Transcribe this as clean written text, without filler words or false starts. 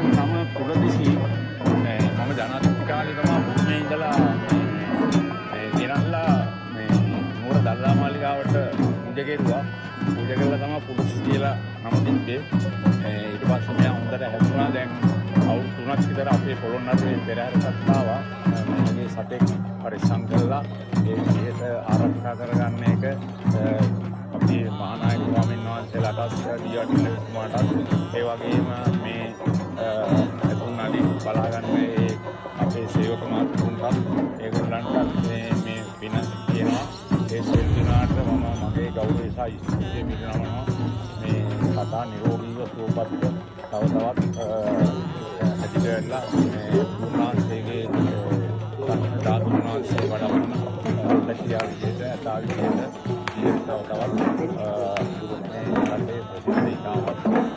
ඇත්තටම නම පුරදිසි. මම ජනාධිපති කාලේ තමයි බුරුමේ ඉඳලා මේ ගෙනල්ලා මේ නුවර දළදා මාලිගාවට පූජා කෙරුවා. පූජා කරලා තමයි පුරුෂ කියලා නම තිබ්බේ. ඊට පස්සේ මෙයා හොඳට හැදුනා. දැන් අවුරුදු 3ක් විතර අපේ පොළොන්නරුවේ පෙරහැරටත් ආවා. මේ සතෙක් පරිස්සම් කරලා ඒ විදිහට ආරක්ෂා කරගන්න එක අපි මහානායක ස්වාමීන් වහන්සේලාටත්, දීවටින තුමාටත්, ඒ වගේම මේ ඇතුන් අඩි බලා ගන්න ඒ අපේ සේවක මහත්තුන්ටත්, ඒගොල්ලන්ටත් මේ මේ පින කියනවා. ඒ සියලු දෙනාට මම මගේ ගෞරවය සහ ස්තුතිය පිරිනමනවා. මේ කතා නිරෝගීව සුවපත්ව තව තවත් හැදිට වෙලා මේ උන්වහන්සේගේ ධාතුන් වහන්සේ වඩවන පැටියා විදිහට, ඇතා විදිහට ජීවිත තව තවත් මේ රටේ ප්‍රසිද්ධ ඉතාමත්